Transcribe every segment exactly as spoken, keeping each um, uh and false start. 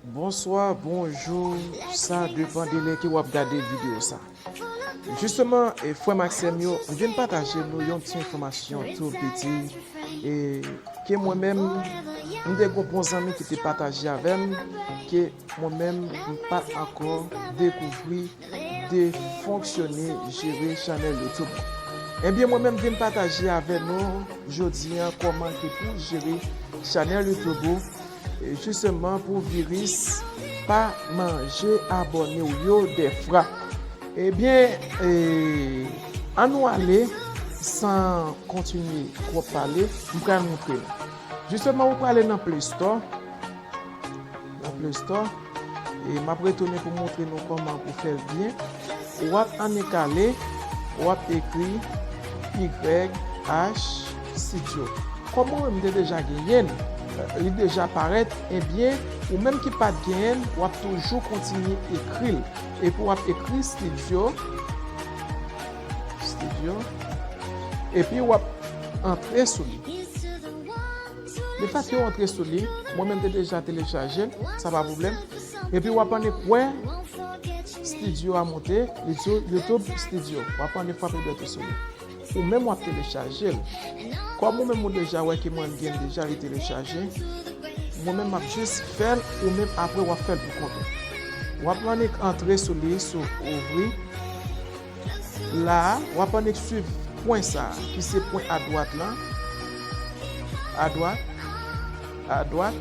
Bonswa, bonjou, sa depann de lè ke w ap gade videyo sa. Jisteman, e, frè m ak sè m yo, m vin pataje nou yon ti enfòmasyon tou piti, e, ke mwen menm, m te gon bon zanmi ki te pataje avè m, ke mwen menm, m pa t ankò dekouvri de fonksyone, jere chanèl YouTube. Ebyen, mwen menm vin pataje avè nou jodi a kòman ke pou jere chanèl YouTube ou, e, jisteman pou viris pa manje abòne w yo dèfwa. Ebyen, e, ann nou ale san kontinye twòp pale, m pral montre nou. Jisteman, ou prale nan Play Store. Nan Play Store. E m ap retounen pou montre nou kòman pou fè l byen. W ap annik ale, w ap ekri Y H Studio. Kòm mwen menm te deja genyen l, li deja parèt, ebyen, ou menm ki pa t genyen l, w ap toujou kontinye ekri l. Epi w ap ekri Studio, Studio, epi w ap antre sou li. Lefètke w antre sou li, mwen menm te deja telechaje l, sa pa pwoblèm. Epi w ap annik wè Studio a monte, li di w YouTube Studio. W ap annik frape dwèt ou sou li. Ou menm w ap telechaje l. Kòm ou menm ou deja wè ke mwen m gen l deja, li telechaje. Mwen menm m ap jis fè l, ou menm apre w ap fè l pou kont ou. W ap annik antre sou li, sou ouvri. La a, w ap annik swiv pwen sa a, ki se pwen adwat lan. Adwat, adwat.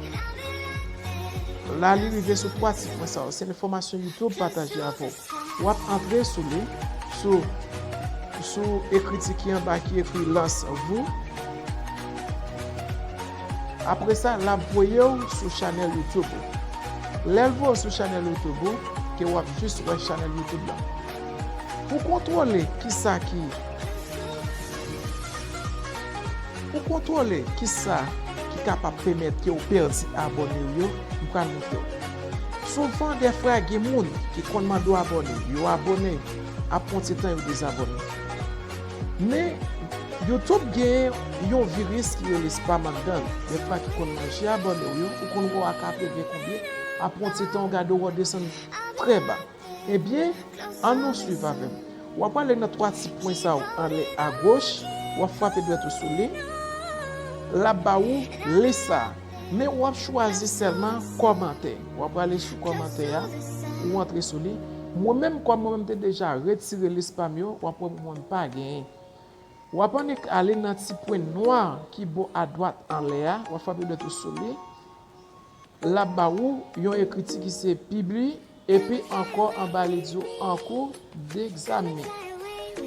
La, li rive sou twa ti pwen sa yo. Se enfòmasyon YouTube pataje avè w. W ap antre sou li, sou, sou ekriti ki anba ki ekri Lancez-vous. Apre sa, l ap voye w sou chanèl YouTube ou. Lè l voye w sou chanèl YouTube ou, ke w ap jis wè chanèl YouTube la. Pou kontwole kisa ki, pou kontwole kisa ki kapab pèmèt ke w pèdi abòne w yo, m pral montre w. Souvan, dèfwa, gen moun ki konn mande w abòne, yo abòne, apre yon ti tan, yo dezabòne. Men, YouTube gen yon viris ki rele spam anndan l. Dèfwa ki konn manje abòne w yo, ou konn wè w a katreven konbyen, apre yon ti tan, w gade w desann trè ba. Ebyen, ann nou swiv avè m. W ap prale nan twa ti pwen sa yo anlè agoch, w ap frape dwèt ou sou li. L ap ba ou lis sa a. Men w ap chwazi sèlman kòmantè. W ap prale sou kòmantè a, ou antre sou li. Mwen menm, kòm mwen menm te deja retire lis spam yo, w ap wè mwen menm pa genyen. W ap annik ale nan ti pwen nwa ki bò adwat anlè a, w ap frape dwèt ou sou li. L ap ba ou yon ekriti ki se pibli, epi ankò anba li di w en cours d'examen.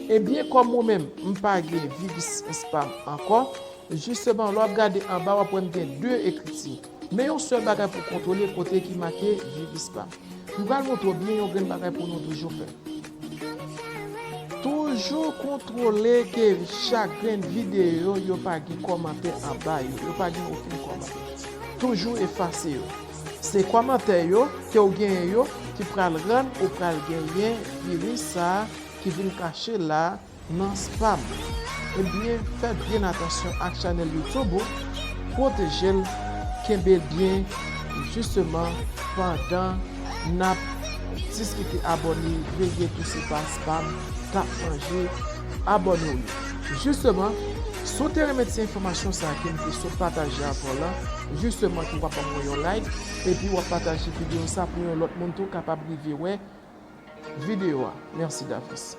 Ebyen, kòm mwen menm, m pa gen viris spam ankò, jisteman, lè w ap gade anba, w ap wè m gen de ekriti. Men yon sèl bagay pou kontwole kote ki make viris spam. M pral montre w byen yon grenn bagay pou nou toujou fè. Toujou kontwole ke chak grenn videyo yo pa gen kòmantè anba yo. Yo pa gen okenn kòmantè. Toujou efase yo. Se kòmantè yo ke w genyen yo ki pral rann ou pral genyen viris sa a ki vin kache la a nan spam. Ebyen, fè byen atansyon ak chanèl YouTube ou, pwoteje l, kenbe l byen, jisteman, pandan n ap diskite abòne, veye tou se pa spam k ap manje abòne w yo. Jisteman, si w te renmen ti enfòmasyon sa a ke m te sot pataje avè w lan, jisteman ke w ap ban mwen yon like, epi w ap pataje videyo sa pou yon lòt moun tou kapab rive wè videyo a. Mèsi davans.